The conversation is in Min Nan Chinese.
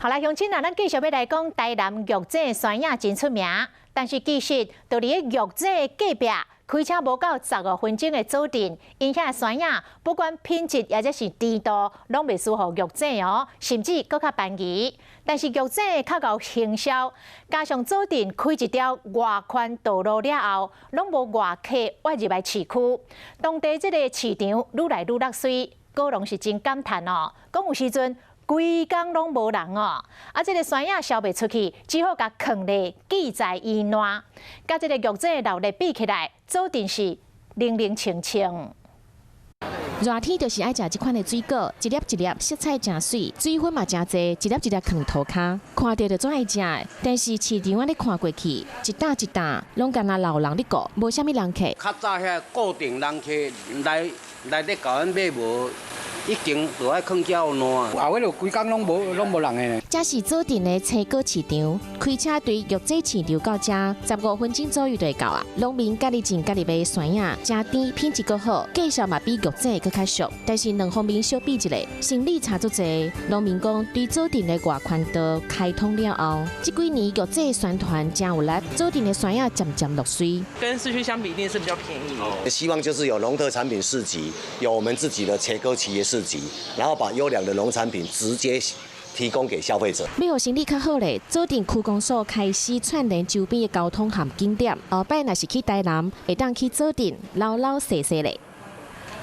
好啦，鄉親啊，咱繼續欲來講台南玉井酸葉真出名，但是其實就佇咧玉井隔壁，開車無夠15分鐘的左鎮，𪜶遐酸葉不管品質抑者是甜度，攏袂輸予玉井哦，甚至閣較便宜。但是玉井較𠢕行銷，加上左鎮開一條外環道路了後，攏無外客湧入來市區，當地這個市場愈來愈落媠，果農是真感嘆哦，講有時陣規工攏無人哦，啊，這個酸葉銷袂出去，只好共囥咧寄在伊爛。佮這個玉井鬧熱比起來，左鎮是冷冷清清。熱天就是愛食這款的水果，一粒一粒，色彩誠媠，水分嘛誠濟，一粒一粒囥塗跤，看著就足愛食。但是市場按呢看過去，一擔一擔，攏干焦老人咧顧，無啥物人客。較早遐固定人客來來咧共阮買無。已經就愛囥遮有爛，後尾就規工攏無人的。這是左鎮的青果市場，開車對玉井市場到遮，15分鐘左右就會到啊。農民家己種家己賣酸葉，誠甜，品質閣好，價數嘛比玉井閣較俗。但是兩方面相比一下，生理差足濟。農民講，對左鎮的外環道開通了後，這幾年玉井宣傳誠有力，左鎮的酸葉漸漸落媠。跟市區相比，一定是比較便宜。希望就是有農特產品市集，有我們自己的茄果企業市集，然後把優良的農產品直接提供給消費者。欲予生理較好咧，左鎮區公所開始串聯周邊的交通和景點。後擺若是去台南，會當去左鎮摎摎踅踅咧。